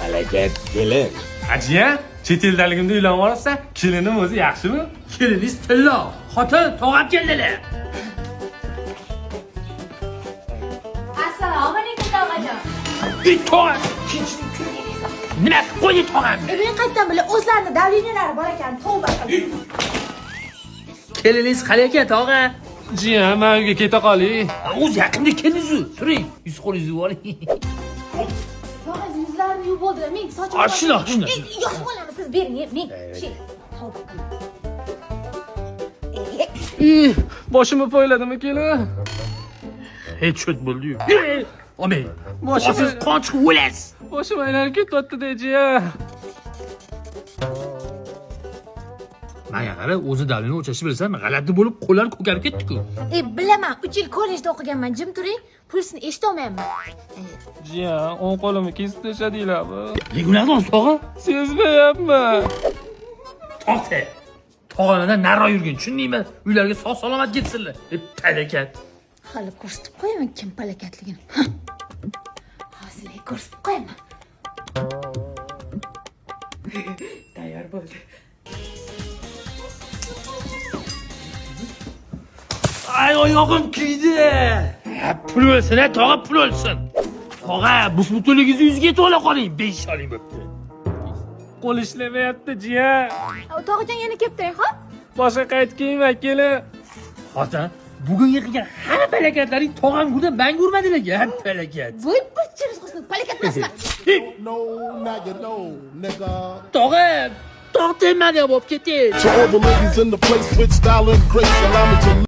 Palakat kelin. Ajiya, chet eldaligimda uylanib olibsan, kelinim o'zi yaxshimi? Keliningiz tillo, xotin tog'am keldilar. Assalomu alaykum, tog'ajon. Ey tog'a, nima qilib qo'ydi tog'am? Men qayerdan bilay, o'zlarini давления lari bor ekan, tavba qildim. Keliningiz qalay ekan, tog'a? Jiyan, man uyga keta qolay. O'zi yaqinda keldingiz-ku. Turing, yuz qo'lingizni yuvib oling. Tog'angiz yuzlarini yuvib bo'ldilar, men sochim. Ah, shundoq, shundoq. Ey, yosh bolami, siz bering, men şey, tavba qildim. Ih, boshimni poyladimi kelin? Hech cho't bo'ldi-yu. Olmang. Boshim- Siz qon chiqib o'lasiz. Boshim aylanib ketyapti-da, jiyan. Menga qara, o'zi давление o'lchashni bilsam, g'alati bo'lib qo'llar ko'karib ketdi-ku. Ey, bilaman, 3 yil kollejda o'qiganman, jim turing, pulsini eshita olmayapman. Jiyan, o'ng qo'limni kesib tashladinglarmi? Nega unaqa deyapsiz, tog'a? Sezmayapman. To'xta. Tog'anadan nariroq yurgin, tushundingmi? Uylarga sog' salomat ketsinlar. Ey, palakat. Hali ko'rsatib qo'yaman kim palakatligini. Hozir ko'rsatib qo'yaman. Tayyor bo'ldi. Ay, oyog'im kuydi. Ha, pul o'lsin, ha, tog'a, pul o'lsin. Tog'a, busbutunligingizni yuzga to'la qoling, 5 oling bo'pti. Qo'l ishlamayapti, jiyan. Tog'ajon yana kelib turing, xo'p? Boshqa qaytib kelmayman, kelin. Xotin, bugungi qilgan hamma palakatlaring tog'am urdi, manga urmadilar, ha, palakat. Voy, bir chiroz qilsin, palakat emasman. No, now you know, nigga. Tog'a, tog' temani olib keting. To all the ladies in the place with style and grace, allow me to